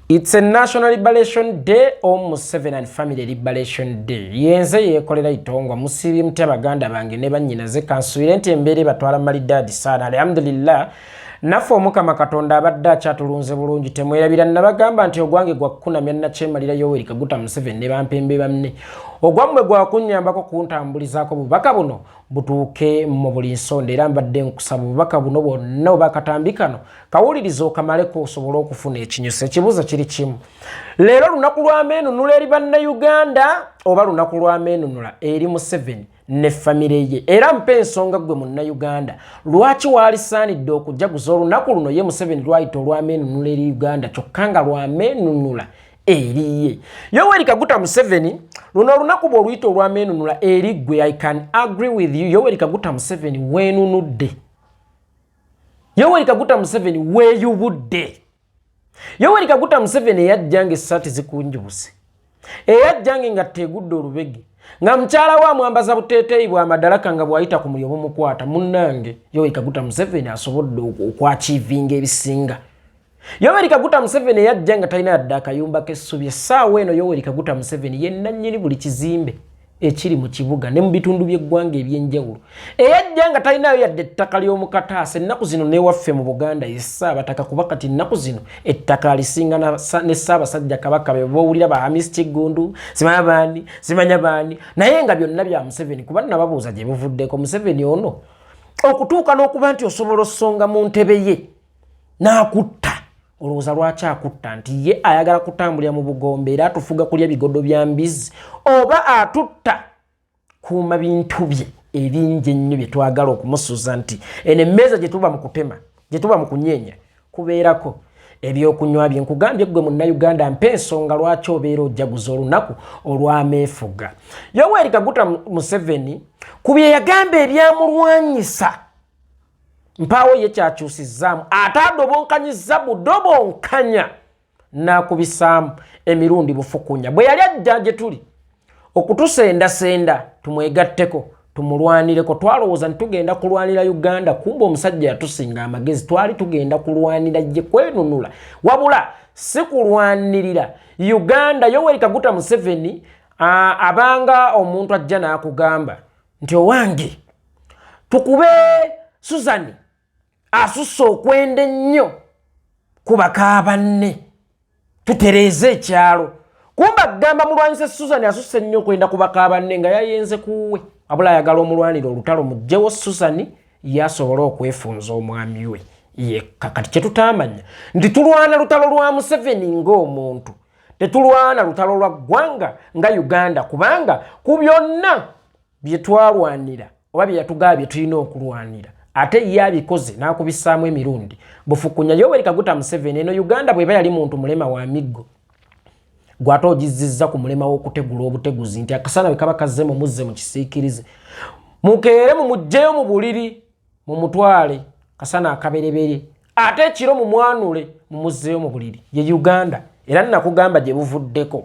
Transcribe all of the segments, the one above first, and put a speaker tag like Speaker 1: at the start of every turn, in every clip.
Speaker 1: It's a National Liberation Day or Museveni and Family Liberation Day. Yenze yeekolera itongwa musiibye mutya baganda bange ne bannyinaze? Kansuubire nti embeera ebatwala malidaadi saana. Alhamdulillah, naffe Omukama Katonda abadde akyatulunze bulungi. Temwerabira nabagamba nti ogwange gwakkunamya nakyemalira Yoweri Kaguta Museveni ne bampembe banne, ogwammwe gwakunnyambako kuntambulizaako bubaka buno butuuke mu buli nsonda. Era mbadde nkusaba obubaka buno bwonna oba akatambi kano kawuliriza okamaleko osobole okufuna ekinyusa. Ekibuuzo kiri kimu: leero lunaku lw'ameenunula eri Bannayuganda oba lunaku lw'ameenunula eri Museveni ne famire ye? Era mpa ensonga ggwe Munnayuganda lwaki waalisaanidde okujaguza olunaku luno ye Museveni lwayita olw'ameenunula eri Uganda, kyokka nga lw'ameenunula eriye Yoweri Kaguta Museveni. Luno olunaku bw'oluyita olw'ameenunula eri ggwe, I can agree with you. Yoweri Kaguta Museveni, weenunudde. Yoweri Kaguta Museveni, weeyubudde. Yoweri Kaguta Museveni, eyajjanga essaati zikunjubuse, eyajjange nga tegudde olubege, nga mukyala we amwambaza buteeteeyi bwamadalaka nga bw'ayita ku mulyo bumukwata, munnange Yoweri Kaguta Museveni asobodde okwachievinga ebisinga. Yoweri Kaguta Museveni, eyajja nga talina yadde akayumba k'essubi, essaawa eno Yoweri Kaguta Museveni ye nannyini buli kizimbe ekiri mu kibuga ne mu bitundu by'eggwanga ebyenjawulo. Eyajja nga talinayo yadde ettaka ly'omukataasa, ennaku zino newaffe mu Buganda ye Ssaabataka, kuba kati ennaku zino ettaka alisinga ne Ssaabasajja Kabaka. Be bowulira ba Hamis Kiggundu, simanya baani, simanya baani, naye nga byonna bya Museveni. Kuba nababuuza gye buvuddeko, Museveni ono okutuuka n'okuba nti osobola osonga mu ntebe ye n'akutta, olowooza lwaki akutta? Nti ye ayagala kutambulira mu bugombe era atufuga kulya bigodo bya mbizi, oba atutta kuuma bintu bye ebingi ennyo bye twagala okumusuza, nti eno emmeeza gye tuba mu kutema, gye tuba mu kunyeenya, kubeerako ebyokunywa bye? Nkugambye ggwe Munnayuganda, mpa ensonga lwaki obeera ojaguza olunaku olw'ameefuga. Yoweri Kaguta Museveni ku bye yagamba ebyamulwanyisa, mpaawo ye kyakyusizaamu, ate adobonkanyizza budobonkanya n'akubisaamu emirundi bufukunya. Bwe yali ajja gye tuli okutusendasenda tumwegatteko tumulwanireko, twalowooza nti tugenda kulwanira Uganda. Kumba omusajja yatusinga amagezi. Twali tugenda kulwanira gye kwenunula, wabula si kulwanirira Uganda. Yoweri Kaguta Museveni abanga omuntu ajja n'akugamba nti, "Owange, tukube Suzani asusse okwenda ennyo ku baka banne, tutereeze ekyalo." Kumba gamba mulwanyise Susan asusse ennyo okwenda ku baka banne, nga yayenze kuwe, wabula ayagala omulwanira olutalo mugjewo Susan yasobole okwefunza omwami we yekka. Kati kyetutamanya nti tulwana lutalo lwa Museveni ng'omuntu, tetulwana lutalo lwa ggwanga nga Uganda, kubanga ku byonna bye twalwanira oba bye yatugaba bye tulina okulwanira, ate ye abikoze n'akubisaamu emirundi bufukunya. Yoweri Kaguta Museveni, eno Uganda bw'eba yali muntu mulema wa miggo, gwate ogizizza ku mulema w'okutegula obuteguzi, nti akasana bwe kaba kazze mumuzze mu kisiikirize, mukeere mumuggyeyo mu buliri mumutwale kasana akabereberye, ate ekiro mumwanule mumuzzeeyo mu buliri. Ye Uganda. Era nakugamba gye buvuddeko,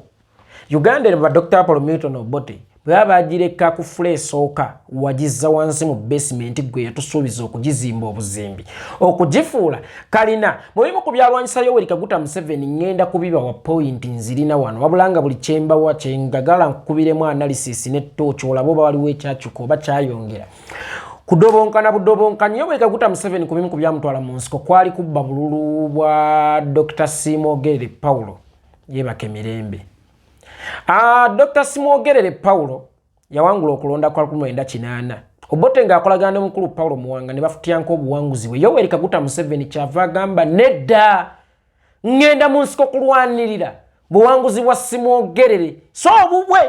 Speaker 1: Uganda eno ba Dr Apollo Milton Obote bwe baba bagireka ku floor esooka, wagizza wansi mu basement. Gwe yatusuubiza okugizimba obuzimbi, okugifuula kalina. Mu bimu ku byalwanyisa Yoweri Kaguta Museveni, ŋŋenda kubibawa point nzirina wano, wabula nga buli kyembawa kyengagala nkukubiremu analysis ne tooki olabe oba waliwo ekyakyuka oba kyayongera kudobonkana budobonkanyi. Yoweri Kaguta Museveni, ku bimu ku byamutwala mu nsiko kwali kubba bululu bwa Dr Simwogerere Paulo yebaka emirembe. Dr Simwogerere Paulo yawangula okulonda kwa 1980, Obote ng'akolagana ne mukulu Paulo Muwanga, ne bafutyanka obuwanguzi bwe. Yoweri Kaguta Museveni kyava agamba, "Nedda, ŋŋenda mu nsiko kulwanirira buwanguzi bwa Simwogerere, so obubwe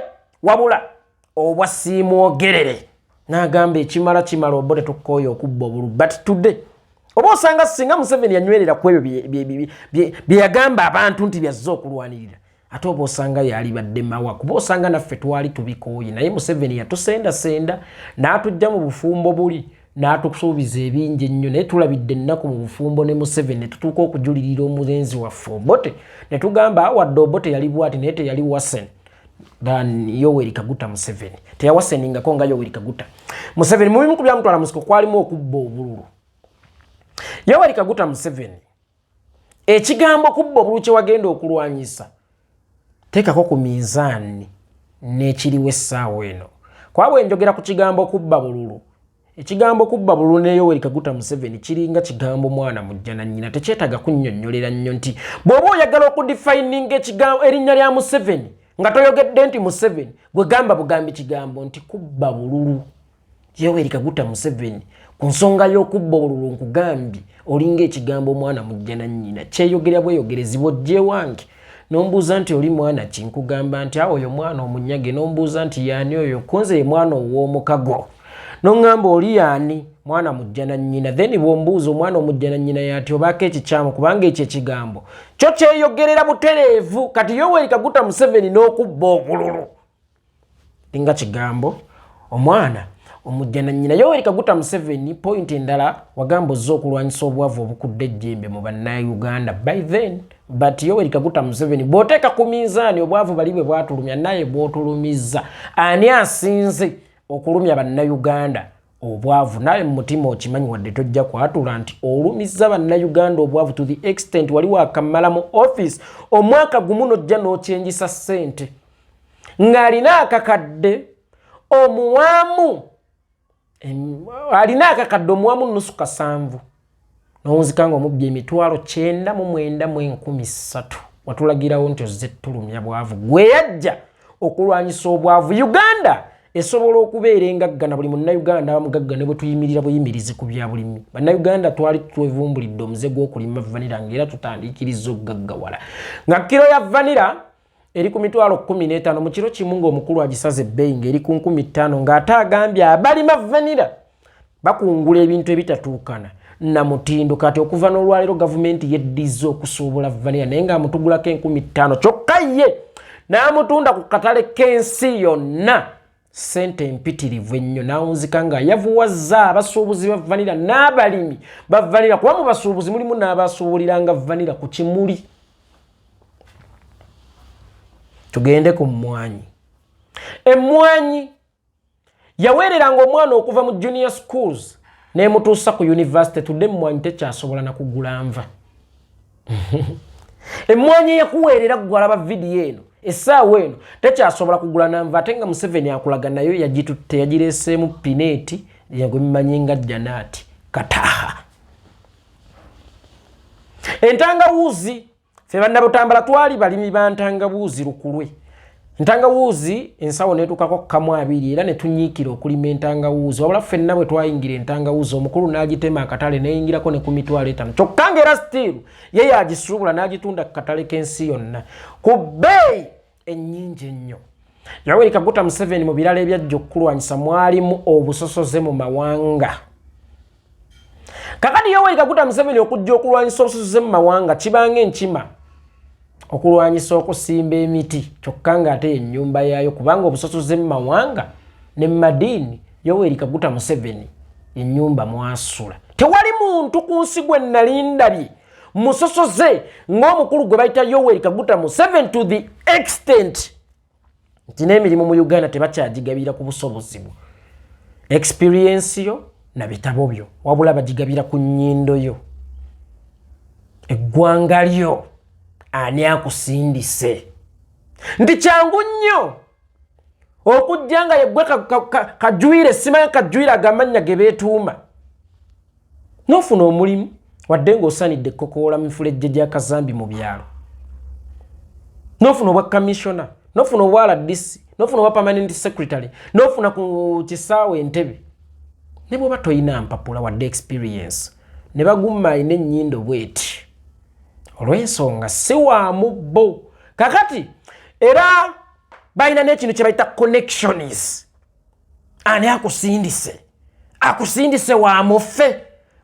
Speaker 1: wabula obwa Simwogerere." N'agamba ekimala kimala, Obote tukooye okubba obulu. But today oba osanga singa Museveni yanywerera ku ebyo bye yagamba abantu nti byazze okulwanirira, ate oba osanga yali badde mawa, kuba osanga naffe twali tubikooye. Naye Museveni yatusendasenda n'atujja mu bufumbo buli n'atusuubiza ebingi ennyo, naye tulabidde ennaku mu bufumbo ne Museveni, ne tutuuka okujulirira omulenzi waffe Obote, ne tugamba wadde Obote yali bwati, naye teyali worse than Yoweri Kaguta Museveni, teyaworseningako nga Yoweri Kaguta Museveni. Mu bimu ku byamutwala musiko kwalimu okubba obululu. Yoweri Kaguta Museveni Ekigambo kubba obululu kye wagenda okulwanyisa, teekako ku minzaani n'ekiriwo essaawa eno. Kuba bwe njogera ku kigambo kubba bululu, ekigambo kubba bululu ne Yoweri Kaguta Museveni kiringa kigambo mwana mujja na nnyina, tekyetaaga kunnyonnyolera nnyo nti bw'oba oyagala okudefininga ekigambo erinnya lya Museveni nga toyogedde nti Museveni, gwe gamba bugambi kigambo nti kubba bululu. Yoweri Kaguta Museveni ku nsonga y'okubba obululu, nkugambye olinga ekigambo omwana mujja na nnyina, kyeyogera bweyogerezi. Bw'ojja ewange nombuuza nti oli mwana ki, nkugamba nti awo oyo mwana omunyage. Nombuuza nti yaani oyo, kunze ye mwana ow'omukago. Noŋŋamba oli yaani, mwana mujja na nnyina. Then bw'ombuuza omwana omujja na nnyina yati, obaako ekikyamu, kubanga ekyo ekigambo kyo kyeyogerera butereevu. Kati Yoweri Kaguta Museveni n'okubba obululu linga kigambo omwana omujja na nnyina. Yoweri Kaguta Museveni, point endala, wagamba ozze okulwanyisa obwavu obukudde ejjembe mu Bannayuganda by then. But Yoweri Kaguta Museveni, bw'oteeka ku minzaani obwavu bali bwe bwatulumya naye bw'otulumizza, ani asinze okulumya Bannayuganda obwavu? Naye mu mutima okimanyi, wadde tojja kwatula nti olumizza Bannayuganda obwavu to the extent wali wakamala mu office omwaka gumu nojja n'okyenjisa ssente ng'alina akakadde omuwamu, alina akakadde omuwamu nusu kasanvu, nowunzika nga omubbi 993,300. Watulagirawo nti ozze tulumya bwavu. Gwe yajja okulwanyisa obwavu, Uganda esobola okubeera engagga na buli Munnayuganda abamugagga ne bwe tuyimirira buyimirizi ku bya bulimi. Bannayuganda twali twevumbulidde omuze gw'okulima vanira, ngaera tutandikiriza okugaggawala nga kiro ya vanira eri ku 15,000. Mu kiro kimu ng'omukulu agisaza ebbeeyi ng'eri ku 5,000, ng'ate agambye abalima vanira bakungula ebintu ebitatuukana na mutindo. Kati okuva n'olwaleero gavumenti yeddiza okusuubula vanira, naye ng'amutugulako 5,000, kyokka ye n'amutunda ku katale k'ensi yonna sente empitirivu ennyo. N'awunzika nga yavuwazza abasuubuzi ba vanira n'abalimi ba vanira, kuba mu basuubuzi mulimu n'abasuubuliranga vanira ku kimuli. Tugende ku mmwanyi. Emmwanyi yaweereranga omwana okuva mu junior schools n'emutuusa ku university. Tudde emmwanyi tekyasobola na kugula nva. Emmwanyi eyakuweerera ggwe alaba vidiyo eno essaawa eno tekyasobola kugula nanva, ate nga Museveni akulaga nayo yagitutte, yagireeseemu pineeti gwe mumanyi nga Janaati Kataha. Entangawuuzi, ffe Bannabutambala twali balimi ba ntangawuuzi lukulwe. Entangawuuzi ensawo netukako kamu abiri, era ne tunyiikira okulima entangawuuzi. Wabula ffenna bwe twayingira entangawuuzi, omukulu n'agitema akatale neyingirako ne ku 500,000, kyokka ngaera still ye yagisuubula n'agitunda ku katale k'ensi yonna ku bbeeyi ennyingi ennyo. Yoweri Kaguta Museveni, mu birala ebyajja okukulwanyisa mwalimu obusosoze mu mawanga. Kakati Yoweri Kaguta Museveni okujja okulwanyisa obusosoze mu mawanga kibanga enkima okulwanyisa okusimba emiti, kyokka ng'ate ennyumba yaayo, kubanga obusosoze mu mawanga ne mu madiini, Yoweri Kaguta Museveni ennyumba mwasula. Tewali muntu ku nsi gwe nali ndabye musosoze ng'omukulu gwe bayita Yoweri Kaguta Museveni, to the extent nti n'emirimu mu Uganda tebakyagigabira ku busobozi bwo, experience yo na bitabo byo, wabula bagigabira ku nnyindo yo, eggwanga lyo, ani akusindise. Nti kyangu nnyo okujja nga yeggwe kajwire, simanya kajwire agamannya ge beetuuma, n'ofuna omulimu wadde ng'osaanidde ekkokoola mifulejje gya kazambi mu byalo, n'ofuna obwa kamishona, n'ofuna obwa RDC, n'ofuna obwa permanent secretary, n'ofuna ku kisaawe Entebe, ne bw'oba toyina mpapula wadde experience, ne bagumma alina ennyindo bweti olw'ensonga si waamu bo. Kakati era balina n'ekintu kye bayita connections. Ani akusindise? Akusindise wa muffe?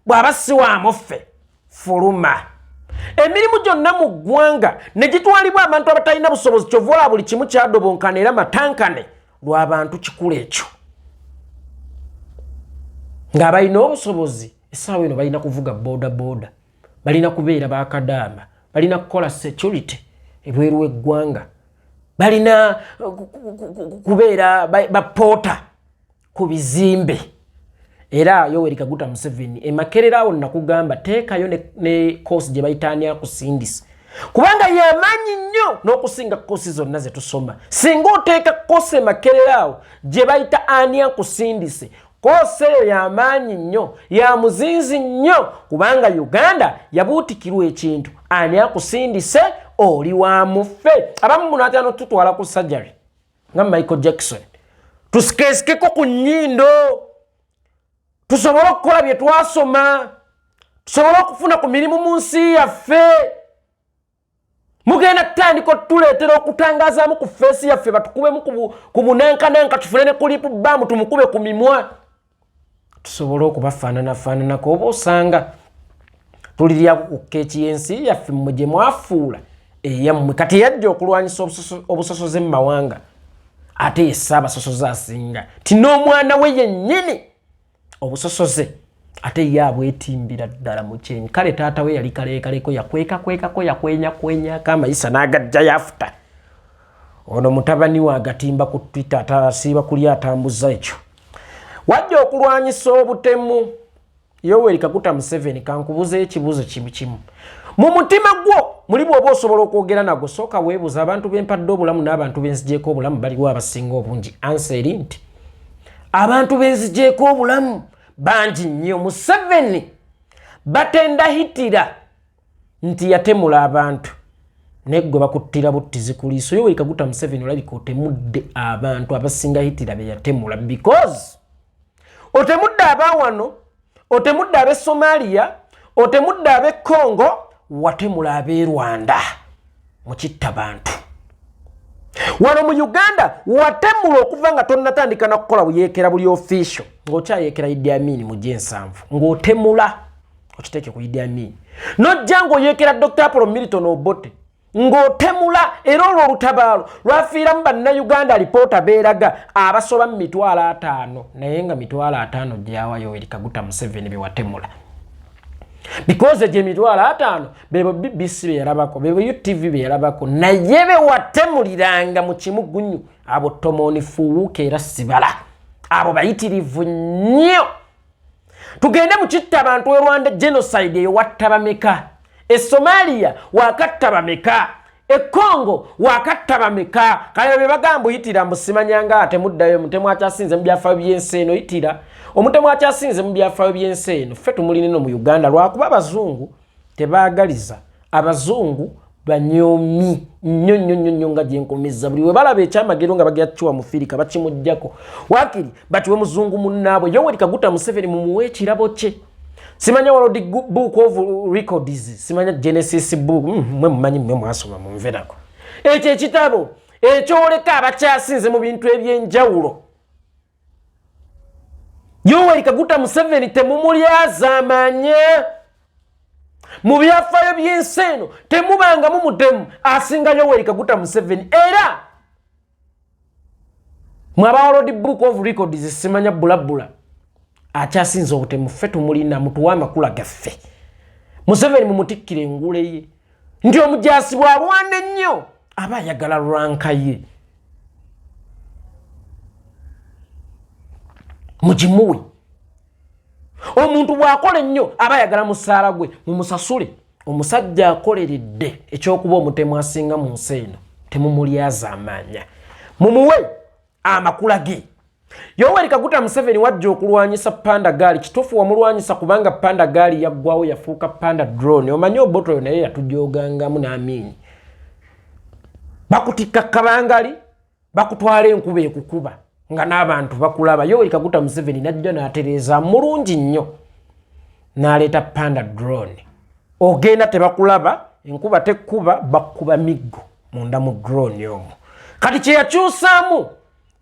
Speaker 1: Bw'aba si wa muffe, fuluma. Emirimu gyonna mu ggwanga ne gitwalibwa abantu abatalina busobozi. Kyova olaba buli kimu kyadobonkana era matankane lw'abantu kikula ekyo ng'abalina obusobozi essaawa eno balina kuvuga boda boda, balina kubeera bakadaama, balina kukola security ebweru w'eggwanga, balina kubeera bapoota ku bizimbe. Era Yoweri Kaguta Museveni, emakerera awo nakugamba teekayo ne course gye bayita ani akusindise, kubanga yamaanyi nnyo n'okusinga course zonna ze tusoma. Singa oteeka course emakerera awo gye bayita ani akusindise, course eyo yamaanyi nnyo, ya muzinzi nnyo, kubanga Uganda yabuutikirwa ekintu ani akusindise, oli wa muffe. Abamu munaatera notutwala ku surgery nga Michael Jackson, tusikesikeko ku nnyindo, tusobole okukola bye twasoma, tusobole okufuna ku mirimu mu nsi yaffe. Mugenda tutandika otuleetera okutangazaamu ku face yaffe, batukubemu ku bunankananka, tufune ne ku lip balm, tumukube ku mimwa, tusobole okubafaananafaananako. Oba osanga tuliryako ku keeki y'ensi yaffe mmwe gye mwafuula eyammwe. Kati yajja okulwanyisa obusosoze mu mawanga, ate ye Ssaabasosoze asinga ti n'omwana we yennyini obusosoze ate ye abwetimbira ddala mu kyenyi. Kale taata we yali kaleekaleko, yakwekakwekako, yakwenyakwenyako amayisa n'agajja yafuta. Ono mutabani we agatimba ku Twitter, atasiiba kuli atambuza ekyo. Wajja okulwanyisa obutemu, Yoweri Kaguta Museveni, kankubuza ekibuuzo kimu kimu. Mu mutima gwo muli bw'oba osobola okwogera nagwo, sooka weebuuza: abantu bempadde obulamu n'abantu benzigyeko obulamu baliwo abasinga obungi? Answer eri nti abantu benzigyeko obulamu bangi nnyo. Museveni batenda Hitler nti yatemula abantu, naye gwe bakuttira buttizi ku liiso. Yoweri Kaguta Museveni, olabika otemudde abantu abasinga Hitler be yatemula, because otemudde abawano, otemudde ab'e Somalia, otemudde ab'e Congo, watemula ab'e Rwanda mukitta bantu. Wano mu Uganda watemula okuva nga tonnatandika nakukola buyeekera buli official, ng'okyayeekera Idi Amin mu gyensanvu, ng'otemula okiteeke ku Idi Amin, nojja ng'oyeekera Dr Apollo Milton Obote, ng'otemula. Era olwo olutabaalo lwafiiramu Bannayuganda, alipoota beeraga abasoba mu 50,000. Naye nga 50,000 gyawa, Yoweri Kaguta Museveni, bewatemula? Because egyo 50,000 bebo BBC beyalabako, bebo UTV beyalabako, naye bewatemuliranga mu kimugunyu abo tomoni fuuwuka era sibala, abo bayitirivu nnyo. Tugende mu kitta abantu e Rwanda, genocide eyo watta bameka? E Somalia wakatta bameka? E Congo wakatta bameka? Kale bye bagamba oyitira mbu simanyanga atemuddayo mutemu akyasinze mu byafaayo by'ensi eno. Yitira omutemu akyasinze mu byafaayo by'ensi eno, ffe tumulina eno mu Uganda, lwakuba abazungu tebaagaliza. Abazungu banyomi nnyo nnyo nnyo nnyo, nga gyenkomeza buli we balaba ekyamagero nga bagera kiwa mufirika bakimugjako, wakiri bakiwe muzungu munnaabwe. Yoweri Kaguta Museveni mumuwe ekirabo kye, simanya World Book of Records, simanya Genesis Book, mwe mumanyi, mwe mwasoma, munverako ekyo ekitabo ekyoleka abakyasinze mu bintu ebyenjawulo. Yoweri Kaguta Museveni temumulyazaamanye. Mu byafaayo by'ensi eno temubangamu mutemu asinga Yoweri Kaguta Museveni. Era mwaba World Book of Records, simanya bulabula akyasinza obutemu, ffe tumulina. Mutuwe amakula gaffe. Museveni mumutikkire engule ye nti omujasi bw'alwana ennyo aba ayagala rank ye, mugimuwe. Omuntu bw'akola ennyo aba ayagala musaala gwe, mumusasule. Omusajja akoleredde ekyokuba omutemu asinga mu nsi eno, temumulyaza amaanya, mumuwe amakula ge. Yoweri Kaguta Museveni, wajja okulwanyisa panda gaali, kituufu wamulwanyisa, kubanga panda gaali yaggwawo, yafuuka panda drone. Omanyi Obote oyo naye yatujogangamu n'amiini, bakutikka kabangali, bakutwala enkuba ekukuba nga n'abantu bakulaba. Yoweri Kaguta Museveni najja n'atereeza mulungi nnyo, n'aleeta panda drone. Ogenda tebakulaba, enkuba tekkuba, bakkuba miggo munda mu drone omwo. Kati kyeyakyusaamu,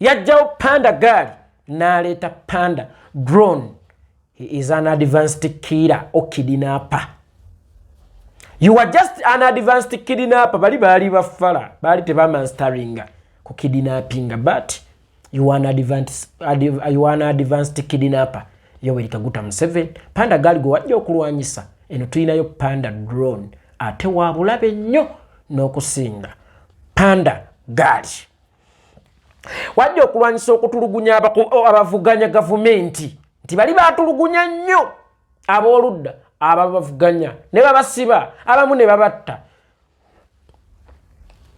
Speaker 1: yajjawo panda gaali n'aleeta panda drone. He is an advanced killer or kidnapper. You are just an advanced kidnapper. Bali baali bafala, baali tebamastaringa ku kidnappinga, but you are an advanced kidnapper, Yoweri Kaguta Museveni. Panda gaali gwe wajja okulwanyisa, eno tulinayo panda drone, ate wa bulabe nnyo n'okusinga panda gaali. Wajja okulwanyisa okutulugunya abavuganya gavumenti. Nti bali batulugunya nnyo ab'oludda ababavuganya ne babasiba, abamu ne babatta.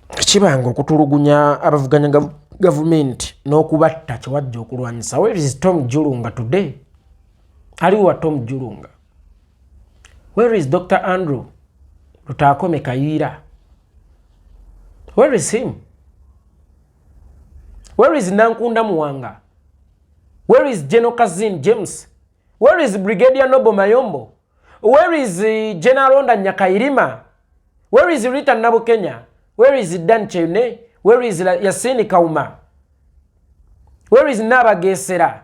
Speaker 1: Kibanga okutulugunya abavuganya gavumenti n'okubatta kyewajja okulwanyisa. Where is Tom Julunga today? Aliwo wa Tom Julunga? Where is Dr Andrew Lutaakome Kayiira? Where is him? Where is Nankunda Muwanga? Where is General Kazin James? Where is Brigadier Noble Mayombo? Where is General Aronda Nyakairima? Where is Rita Nabukenya? Where is Dan Chene? Where is Yasini Kauma? Where is Nabagesera?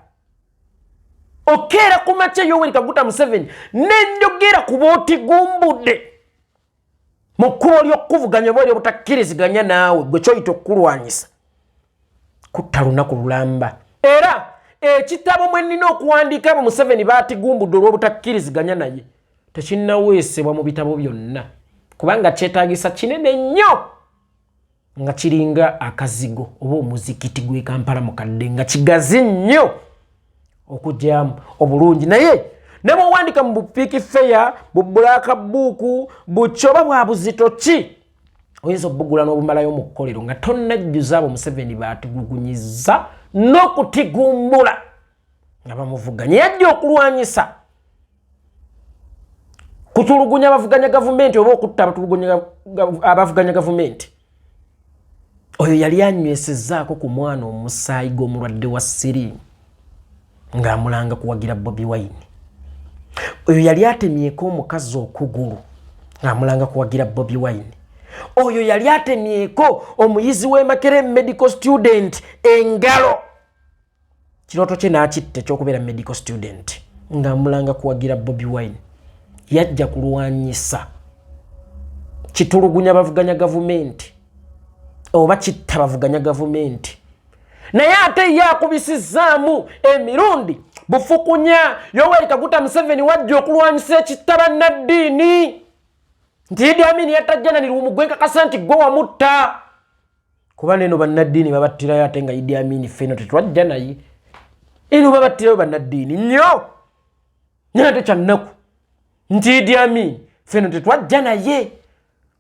Speaker 1: Okeera ku makya, Yoweri Kaguta Museveni, nenjogera ku bootigumbudde mu kkubo ly'okukuvuganya oba oli obutakkiriziganya naawe, gwe kyoyita okukulwanyisa kutta lunaku lulamba. Era ekitabo mwe nnina okuwandiika abo Museveni baatigumbudde olw'obutakkiriziganya naye tekinnaweesebwa mu bitabo byonna, kubanga kyetaagisa kinene nnyo, nga kiringa akazigo oba omuzikiti gw'e Kampala mukadde, nga kigazi nnyo okugyamu obulungi. Naye ne bwowandika mu bupiiki feya, bu black book, buki oba bwa buzito ki, oyinza obugula n'obumalayo mu kkolero nga tonnajjuza abo Museveni baatigugunyiza n'okutigumbula nga bamuvuganya. Yajja okulwanyisa kutulugunya abavuganya gavumenti oba okutta abavuganya gavumenti. Oyo yali anywesezzaako ku mwana omusaayi gw'omulwadde wa siriimu ng'amulanga kuwagira Bobi Wine. Oyo yali atemyeko omukazi okugulu ng'amulanga kuwagira Bobi Wine. Oyo yali atemyeko omuyizi w'e Makerere, medical student, engalo, kirooto kye n'akitta ekyokubeera medical student, ng'amulanga kuwagira Bobi Wine. Yajja kulwanyisa kitulugunya bavuganya gavumenti oba kitta bavuganya gavumenti. Naye ate ye akubisizzaamu emirundi bufukunya. Yoweri Kaguta Museveni wajja okulwanyisa ekitta bannaddiini, nti Idi Amin yatta Janani Luwum, gwe nkakasa nti gwe wamutta, kuba neno bannaddiini babattirayo, ate nga Idi Amin ffeno tetwajja naye. Eno babattirayo bannaddiini nnyo, naye ate kyannaku nti Idi Amin ffeno tetwajja naye.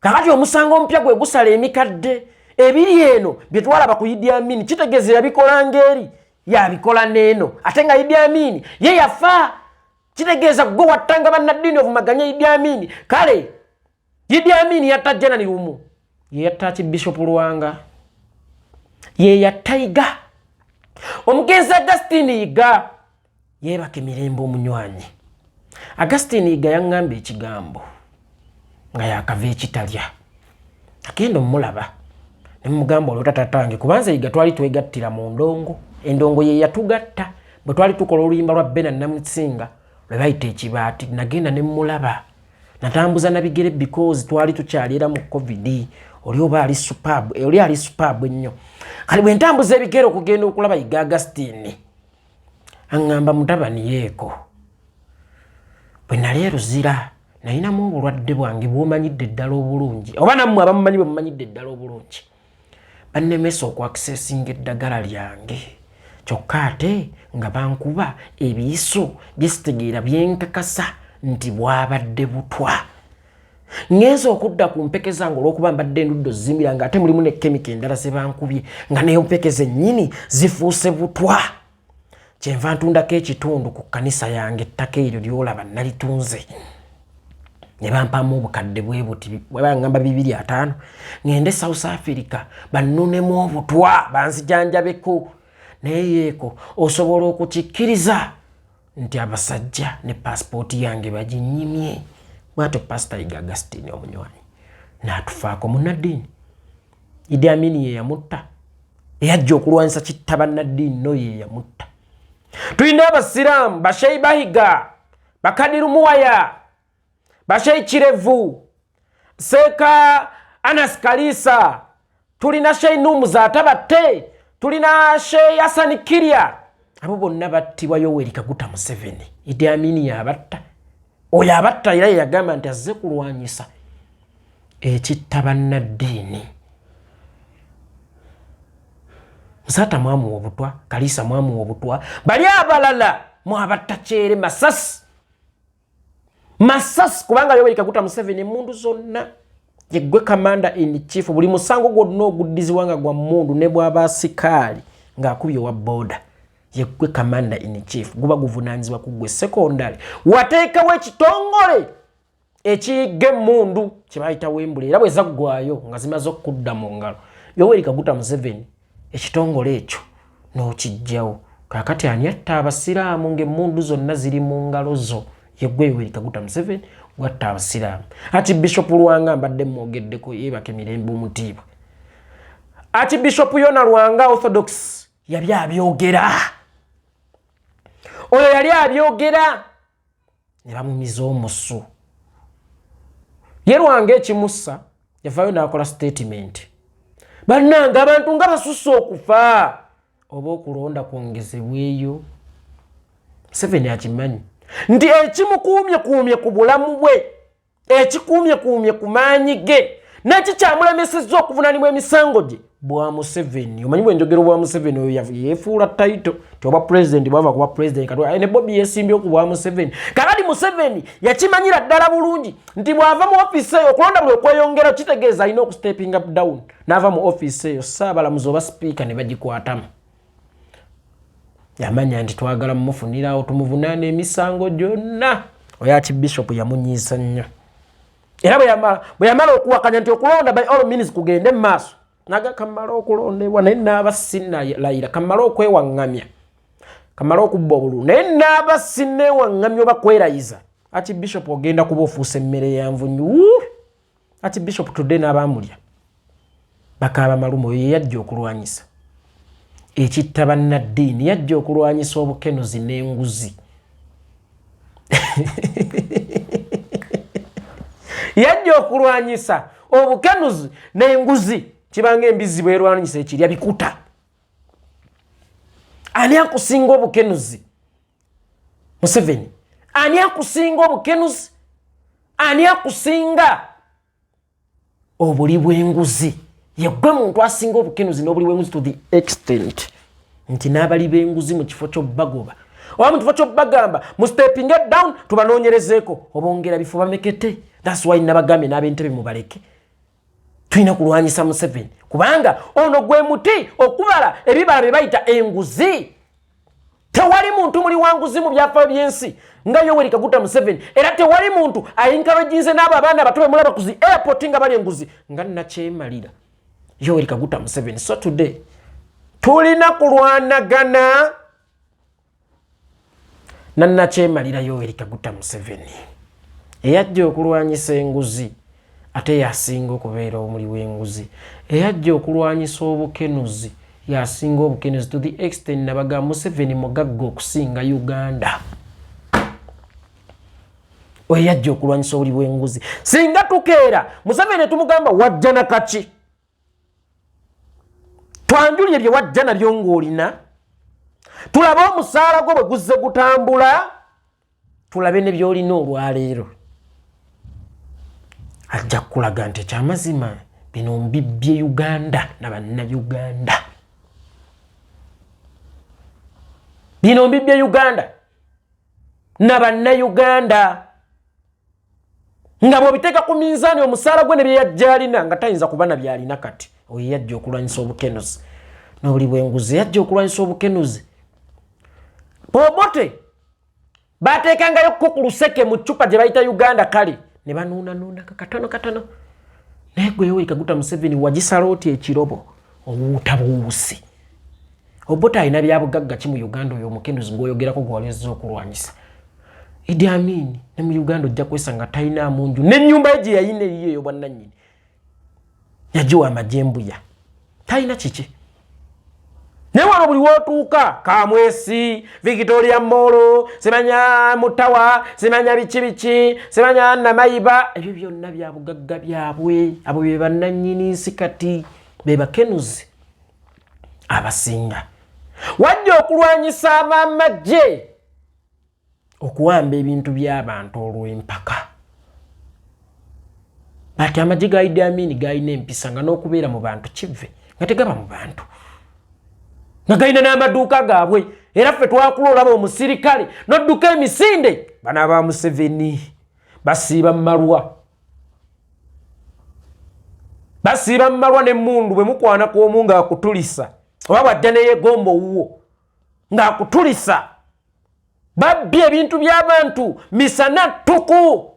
Speaker 1: Kakati omusango omupya gwe gusala emikadde ebiri eno bye twalaba ku Idi Amin, kitegeeza yabikola ngeri yabikola neeno, ate nga Idi Amin ye yafa. Kitegeeza gwe wattanga bannaddiini ovumaganya Idi Amin. Kale Idi Amin yatta Janani Luwum, ye yatta Archbishop Lwanga, ye yatta Yiga, omugenzi Augustine Yiga, yeebaka emirembe omunywanyi. Augustine Yiga yaŋŋamba ekigambo nga yakava ekitalya, agenda omulaba nemugamba, olwo tatatange, kubanza Yiga twali twegattira mu ndongo, endongo ye yatugatta bwe twali tukola oluyimba lwa Bena Namusinga lwe bayita Ekibaati. Nagenda nemulaba, natambuza nabigere because twali tukyali era mu COVID. Oli oba ali superb, oli ali superb ennyo. Kale bwe ntambuza ebigere okugenda okulaba Yiga Augustine, aŋŋamba, mutabani, yeeko bwe nali eruzira nalinamu obulwadde bwange bwomanyidde eddala obulungi, oba nammwe abamumanyi bwe mumanyidde eddala obulungi, bannemesa okwakisesinga eddagala lyange, kyokka ate nga bankuba ebiyiso byesitegeera byenkakasa nti bwabadde butwa. Ŋŋenza okudda ku mpeke zange, olw'okuba mbadde endudde ozimira, nga ate mulimu ne chemical endala ze bankubye, nga neyo mpeke zennyini zifuuse butwa. Kyenva ntundako ekitundu ku kkanisa yange, ettaka eryo lyolaba nalitunze ne bampamu obukadde bwe buti, bangamba 250, ŋŋende South Africa bannunemu obutwa banzijanjabeko. Naye yeeko osobola okukikkiriza nti abasajja ne pasipooti yange baginyimye? Bwatyo Pasita Yiga Augustine omunywanyi n'atufaako, munnaddiini. Idi Amini ye yamutta, eyajja okulwanyisa kitta bannaddiini, no ye yamutta. Tulina abasiraamu, Basheyi Bahiga, Bakadiru Muwaya, Basheyi Kirevu, Seeka Anas Kalisa, tulina Sheyi Numuzaata batte, tulina Sheyi Hasani Kirya. Abo bonna battibwa Yoweri Kaguta Museveni. Idi Amini yabatta. Oyo abatta era yeyagamba nti azze kulwanyisa ekitta bannaddiini. Musaata mwamuwa obutwa, Kaliisa mwamuwa obutwa, bali abalala. Mwabatta kyere masasi masasi, kubanga Yoweri Kaguta Museveni emundu zonna yeggwe commander in chief. Buli musango gwonna oguddizibwa nga gwa mundu, ne bwaba sikaali ng'akubye owa boda, yeggwe commander in chief, guba guvunanyizibwa ku ggwe. Secondary, wateekawo ekitongole ekiyigga emmundu kye bayita Wembule, era bwe zaggwayo nga zimaze okudda mu ngalo Yoweri Kaguta Museveni, ekitongole ekyo n'okijjawo. Kakati ani atta abasiraamu ng'emmundu zonna ziri mu ngalo zo? Yeggwe Yoweri Kaguta Museveni gwatta abasiraamu. Ati Bishop Lwanga mbadde mwogeddeko, yeebaka emirembe omutiibwa. Ati Bishop Yona Lwanga, Orthodox, yali abyogera, oyo yali abyogera ne bamumiza omusu. Ye Lwanga ekimussa, yavaayo n'akola statement: "Bannange, abantu nga basusse okufa, oba okulonda kwongezebweyo." Museveni akimanyi nti ekimukuumye kuumye ku bulamu bwe, ekikuumye kuumye ku maanyi ge, nekikyamulemesezza okuvunanibwa emisango gye bwa Museveni. Omanyi bwenjogero bwa Museveni, oyo yefuula title ti oba pulezidenti, bwava kuba pulezidenti kati ne Bobi yesimbye ku bwa Museveni. Kakati Museveni yakimanyira ddala bulungi nti bw'ava mu ofiisi eyo, okulonda buli okweyongera kitegeeza alina okustepinga down n'ava mu ofiisi eyo, saabalamuzi oba sipiika ne bagikwatamu. Yamanya nti twagala mumufunirawo tumuvunaana emisango gyonna. Oyo akibishopu yamunyiisa nnyo, era bwe yamala okuwakanya nti okulonda by all means kugende mu maaso, naga kamale okulondebwa naye naaba sinalayira, kamale okwewaŋŋamya, kamale okubba obululu naye naaba sineewaŋŋamya oba kwerayiza. Ati bishop, ogenda kuba ofuusa emmere ya nvunyu. Ati bishop tudde n'abamulya bakaaba malumu. Oyo yeyajja okulwanyisa ekitta bannaddiini, yajja okulwanyisa obukenuzi n'enguzi, yajja okulwanyisa obukenuzi n'enguzi. Kibanga embizi bwerwanyisa ekirya bikuta. Ani akusinga obukenuzi? Museveni, ani akusinga obukenuzi? Ani akusinga obuli bw'enguzi? Yeggwe muntu asinga obukenuzi n'obuli bw'enguzi, to the extent nti n'abali b'enguzi mu kifo ky'obbagoba oba mu kifo ky'obbagamba mu stepping down tubanoonyerezeeko, obongera bifo bamekete. That's why nabagambye n'ab'entebe mubaleke, tulina kulwanyisa Museveni, kubanga ono gwe muti okubala ebibala bye bayita enguzi. Tewali muntu muli wanguzi mu byafaayo by'ensi nga Yoweri Kaguta Museveni, era tewali muntu aencouraginze n'abo abaana abato bemulaba ku zi airport nga bali enguzi nga nakyemalira Yoweri Kaguta Museveni. So today tulina kulwanagana nannakyemalira Yoweri Kaguta Museveni eyajja okulwanyisa enguzi, ate yasinga okubeera omuli w'enguzi, eyajja okulwanyisa obukenuzi, yasinga obukenuzi, to the extent nabaga Museveni mugagga okusinga Uganda. Oyo yajja okulwanyisa obuli bw'enguzi. Singa tukeera Museveni tumugamba, "Wajja nakaki? Twanjulye bye wajja nabyo ng'olina, tulabe omusaala gwo bwe guzze gutambula, tulabe ne byolina olwaleero," ajja kukulaga nti ekyamazima bino mbibbye Uganda na Bannayuganda, bino mbibbye Uganda na Bannayuganda. Nga bw'obiteeka ku minzaani omusaala gwe ne bye yajja alina, nga tayinza kuba na byalina kati. Oyo yajja okulwanyisa obukenuzi n'obuli bw'enguzi, yajja okulwanyisa obukenuzi. Obote bateekangayo ko ku luseke mu ccupa gye bayita Uganda, kale ne banuunanuunaka katono katono. Naye gwe Yoweri Kaguta Museveni wagisala oti ekirobo, owuuta buwuusi. Obote alina byabugagga ki mu Uganda? Oyo omukenuzi gwoyogerako gwe wali ozza okulwanyisa, Idi Amin, ne mu Uganda ojja kwesanga talinaamu nju, n'ennyumba ye gye yayina eyiyo eyo bwannannyini yagiwa amajembuya, talina kiki. Naye wano buli wotuuka Kamwesi, Victoria Mall, simanya mutawa, simanya biki biki, simanya Namayiba, ebyo byonna byabugagga byabwe. Abo be bannannyini nsi kati, be bakenuzi abasinga. Wajja okulwanyisa ab'amagye okuwamba ebintu by'abantu olw'empaka, bati amagye ga Idi Amin galina empisa nga n'okubeera mu bantu kive nga tegaba mu bantu, nga galina n'amaduuka gaabwe. Era ffe twakula olaba omusirikale nodduka emisinde. Bana ba Museveni basiiba mumalwa, basiiba mumalwa n'emmundu. Bwe mukwana kwomu ng'akutulisa, oba bwajja neyegomba owuwo ng'akutulisa. Babbye ebintu by'abantu misana ttuku.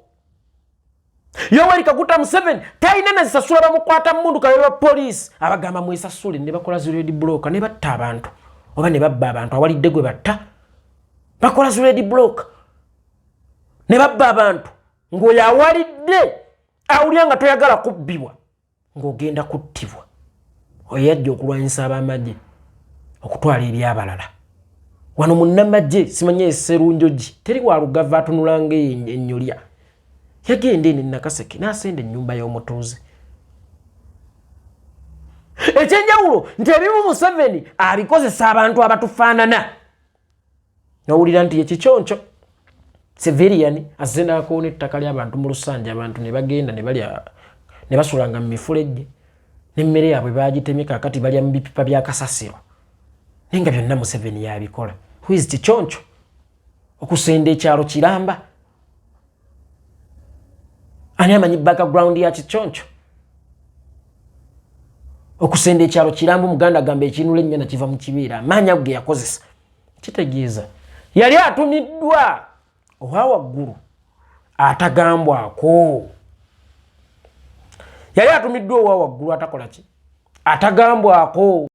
Speaker 1: Yoweri Kaguta Museveni talina nazisasula, bamukwata mundu kabe ba poliisi abagamba mwesasule, ne bakola zi road block ne batta abantu oba ne babba abantu. Awalidde gwe batta, bakola zi road block ne babba abantu, ng'oyo awalidde awulira nga toyagala kubbibwa, ng'ogenda kuttibwa. Oyo yajja okulwanyisa abamagye okutwala ebyabalala. Wano munnamagye simanya eserunjogi teri walugava atunulanga ennyolya, yagenda eno Nakaseke n'asenda ennyumba y'omutuuze. Ekyenjawulo nti ebimu Museveni abikozesa abantu abatufaanana, nowulira nti ekikyoncho civilian azze n'akoona ettaka ly'abantu mu lusanja, abantu ne bagenda ne balya ne basulanga mu mifulejje, n'emmere yaabwe bagitemye, kakati balya mu bipipa bya kasasiro. Naye nga byonna Museveni yabikola. Who is kikyoncho okusenda ekyalo kiramba? Ani amanyi background ya kikyoncho okusenda ekyalo kiramba? Omuganda agamba ekinula ennyana kiva mu kibeera. Amaanyi ago ge yakozesa kitegeeza yali atumiddwa owa waggulu atagambwako. Yali atumiddwa owa waggulu atakola ki? Atagambwako.